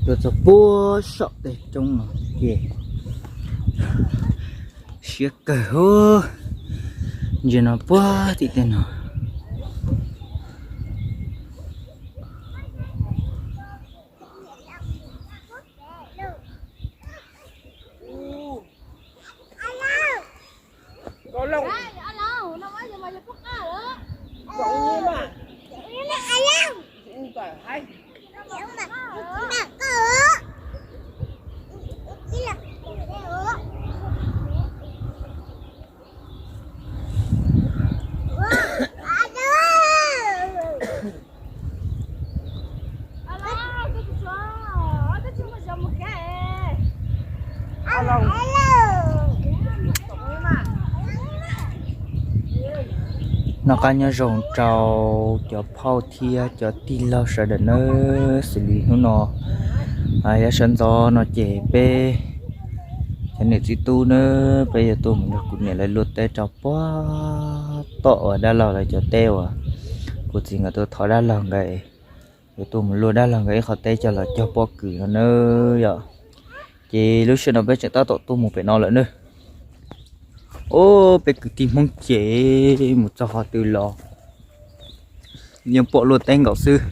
Tuaj txog puag saum tej roob no ces siab kawg hub, ntsia no puag tim tej no. Noj qab nyob zoo rau cov phauj thiab cov tij laug sawv daws nawb. Xws li hnub no, yav sawv ntxov no ces peb cov niam txiv tub nawb, peb yuav tuaj mus nrog kuv niam lawv luaj teb rau puag tom uas dab laug lawv cov teb uas kuv txiv nkawd tuaj thov dab laug nkawd, yuav tuaj mus luaj dab laug nkawd ib qho teb coj los cog pob kws no nawb yom. Ces lub sij hawm no peb tseem tab tom tuaj mus pem no lawm nawb. Ob peb kwv tij Hmoob ces mus txog qhov twg los yeej pom luaj teb nkaus xwb.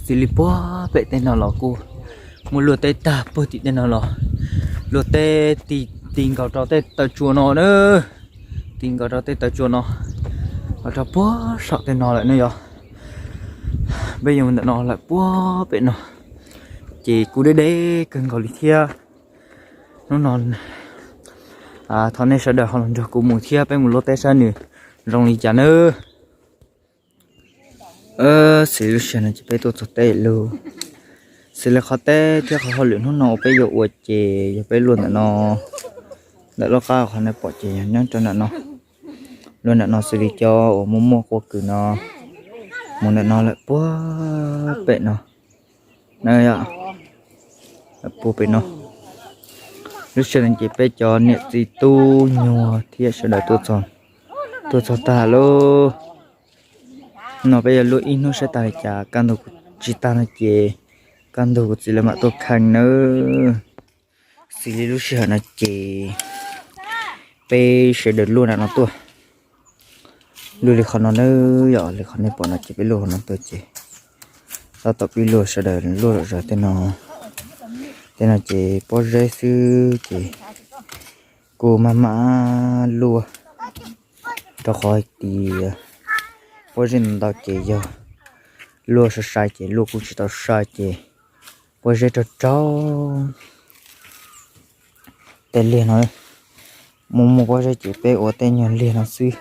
Xws li puag pem tej no los kuj muaj luaj teb tag puag tim tej no los, luaj teb ti nkaus rau tej taw tsua no na, ti nkaus rau tej taw tsua no, los rau puag saum tej no lawm ne yom. Peb yuav mus ntawm no lawm puag pem no, ces kuj deb deb kawg nkaus li thiab. Hnub no thov nej sawv daws ho los nrog kuv mus thiab peb mus luaj teb saib nws zoo li cas nawb. Xws li lub sij hawm no ces peb tuaj txog teb lug. Xws li qhov teb thiab qhov hauj lwm hnub no uas peb yuav ua ces yog peb luaj ntawm no, ntawm lub qab qhov nej pom ces yog nyob rau ntawm no, luaj ntawm no xws li cov uas muaj muaj qua kws no, mus ntawm no lawm puag pem no na yom, puag pem no. Lub sij hawm no ces peb cov niam txiv tub nyuag thiab sawv daws tuaj txog tag lauj. No peb yuav luaj ib hnub saib tag li cas, kaj ntug tsis tag no ces kaj ntug kuv txiv lawv mam tuaj kheej nawb. Xws li lub sij hawm no ces peb sawv daws luaj nram no tuaj, luaj li qhov no nawb yom, li qhov nej pom no ces peb luaj qhov no tuaj ces tab tom pib luaj, sawv daws luaj zom zaws tej no. Tej no ces pob zeb xwb ces kuj maj mam luaj, rau qhov hais tias pob zeb ntau ces yog luaj sai sai ces luaj kuj tsis tau sai ces pob zeb raug raug. Tej liag no muaj muaj pob zeb ces peb ua tej nyuag liag no xwb.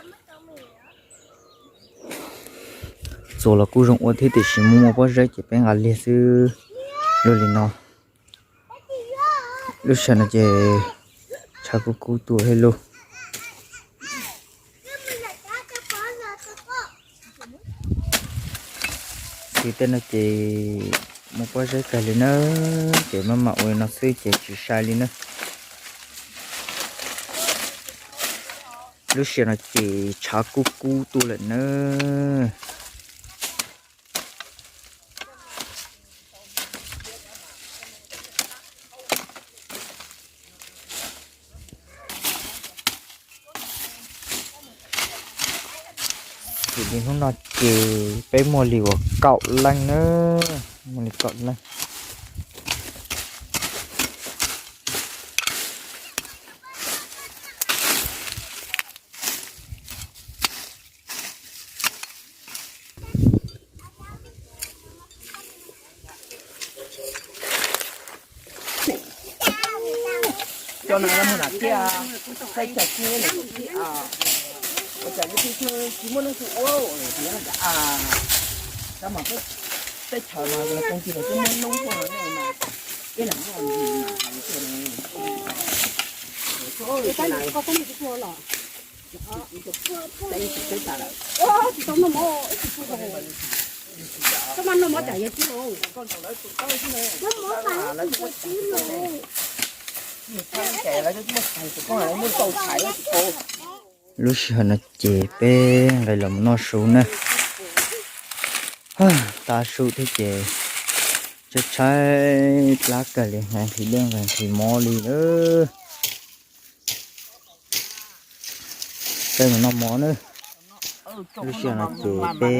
Txuas los kuj zoo ua thiab tiam sis muaj muaj pob zeb ces peb nqa liag xwb. Luaj li no, lub sij hawm no ces tshav kub kub tuaj thiab lauj. Ces tej no ces muaj pob zeb kawg li na, ces maj mam ua li no xwb ces tsis sai li na. Lub sij hawm no ces tshav kub kub tuaj lawm na. Hnub no ces peb muaj li uas kaum leej na, muaj li kaum leej. Cov no yog mus nram tiaj, tej chaw tsis, ua cas tsis muaj neeg tuaj ua, tab mas tej chaw mas koom tis los twb muaj noob tuaj no, ib leeg muaj Lub sij hawm no ces peb nqis los mus noj su na. Tav su thiab ces tshaib tshaib plab kawg li, nqhis dej nqhis mov li. Peb mus noj mov nawb. Lub sij hawm no ces peb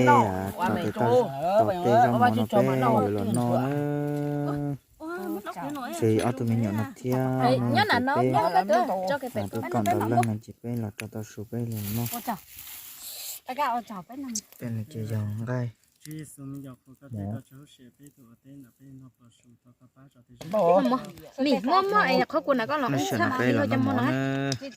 tso tej zaub mov no peb yuav los noj nawb. Ces ob tug me nyuam no thiab no ces peb tuaj kom ntau leej no ces peb los rau tav su peb los noj. Peb no ces yog nqaij mov. Lub sij hawm no peb los noj mov nawb. Ces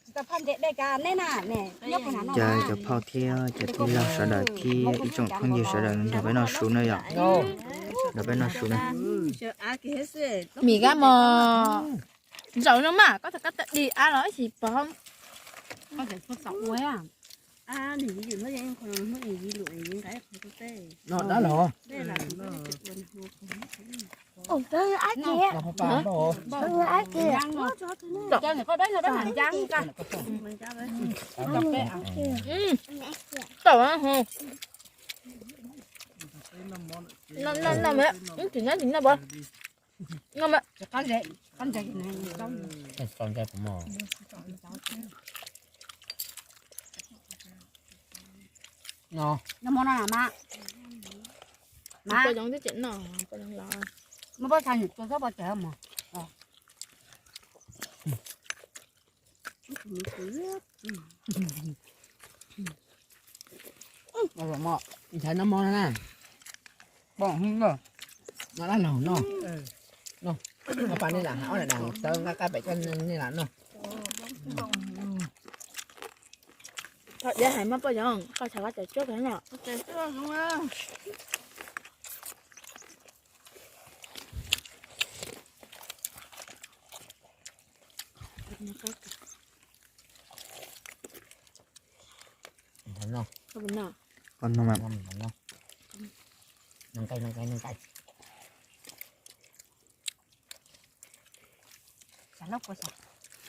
cov phauj thiab cov tij laug sawv daws thiab ib tsoom phooj ywg sawv daws nrog peb noj su nawb yom. Nrog peb noj su nawb. Mim kab mos ntsaum no mas koj txog koj tawm dig ab los ib sim pov. Tau, no, no, no, no, no, no, no, Ntshai noj mov no na. No dab laug no. No, pas nej lam hais ob daim das tawv nqa qab pem coj nej lam noj. Thaum diav hais mas poj yoov koj xav koj cov cuab kawg no.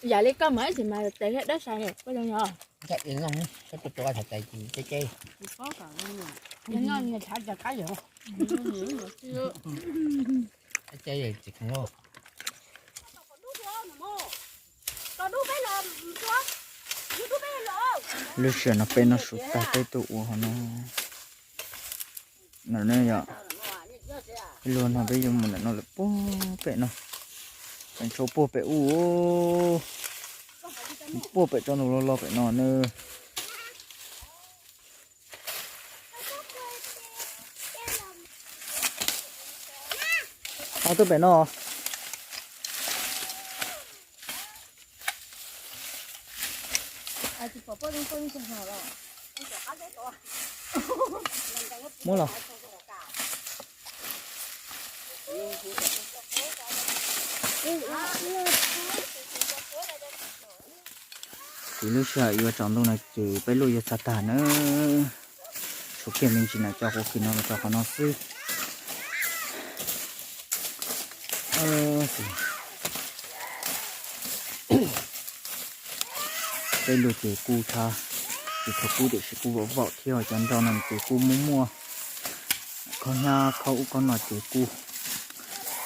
Yam li koj mas ib txhis mas tes thiab dawb sai poj yoov yog. Lub sij hawm no peb noj su tag peb tuaj ua hauv no. No ne yom, peb luag no peb yuav mus ntawm no lawm puag pem no, tseem tshuav puag pem ub, puag pem tsob ntoo loj loj pem no na. Ho tuaj pem no. Muab los. Ces lub sij hawm yuav tsaus ntuj no ces peb luaj yuav txog tag na. Tshuav kiag me ntsis na, cov qhuav kis no los txog qhov no xwb. Peb luaj ces kuj tshav, tsis tshua kub tiam sis kuj vaum vaum thiab, cov nroj no ces kuj muaj muaj khaub hnyiab khaub ub khaub no ces kuj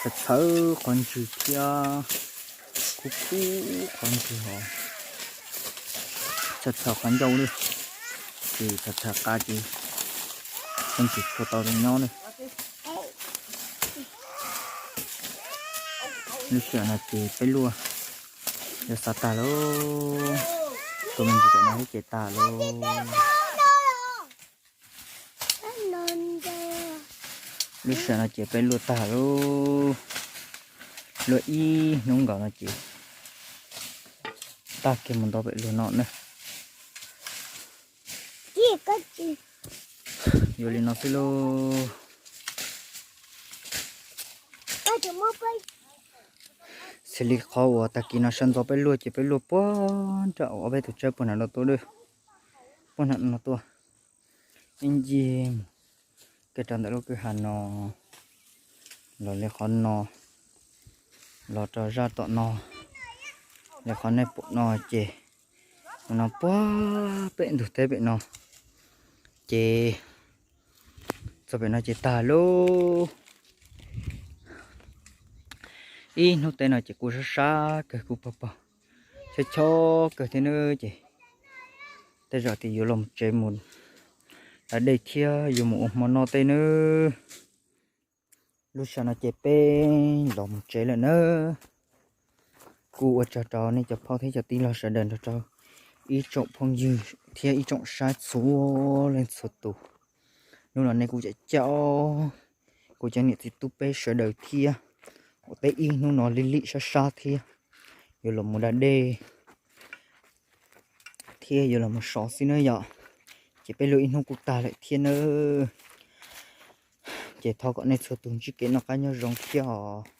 txhawv txhawv qhov ntswg thiab, kuj kub qhov ntswg hos txhawv txhawv qhov ncauj lawm, ces txhawv txhawv qab ces kuj tsis tshua tau zoo nyob lawm. Lub sij hawm no ces peb luaj yuav xav tag lauj, tus me ntsis tam no thiab ces tag lauj. Lub sij hawm no ces peb luaj tag lauj, luaj ib hnub nkaus no ces tag kiag mus nto pem luag no na. Yuav li no xwb lauj. Xws li qhov uas tag kis no sawv ntxov peb luaj ces peb luaj puag nram ob peb tus tsawb puag nram no tuaj, puag nram no tuaj, ib ncig kiag rau ntawm lub kwj ha no, los li qhov no, los rau zaj tom no, li qhov nej pom no ces mus no puag pem ntug teb pem no, ces Txog pem no ces tag lauj. Ib hnub teb no ces kuj sab sab kawg, kuj pog pog chob chob kawg thiab nawb. Ces tej zaum tias yuav los tsev mus da dej thiab yuav mus ua hmo noj tej nawb. Lub sij hawm no ces peb los mus tsev lawm nawb. Kuj ua tsaug rau nej cov phauj thiab cov tij laug sawv daws nrog rau ib tsoom phooj ywg thiab ib tsoom saib txhua leej txhua tus. Hnub no nej kuj caum caum kuv cov niam txiv tub peb sawv daws thiab, ua teb ib hnub no lig lig sab sab thiab, yuav los mus da dej thiab yuav los mus sov xwb nawb yom. Ces peb luag ib hnub kuj tag lawm thiab nawb. Ces thov kom nej txhua tus ntsib kev noj qab nyob zoo thiab os.